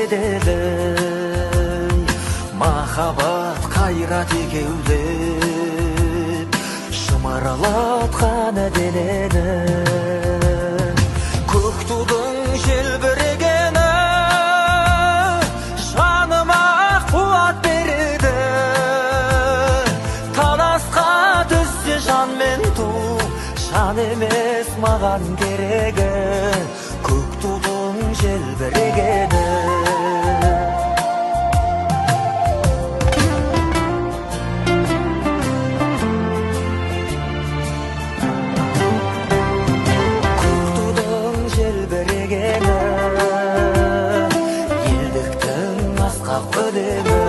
беделі, махаббат қайрат егеулеп, шымыралатқан денені. Көк тудың желбірегені жаныма қуат береді. Таласқа түссе жан мен ту, жан емес маған керегі, көк тудың желбірегені. Көк тудың желбірегені, елдіктің асқақ үнемі.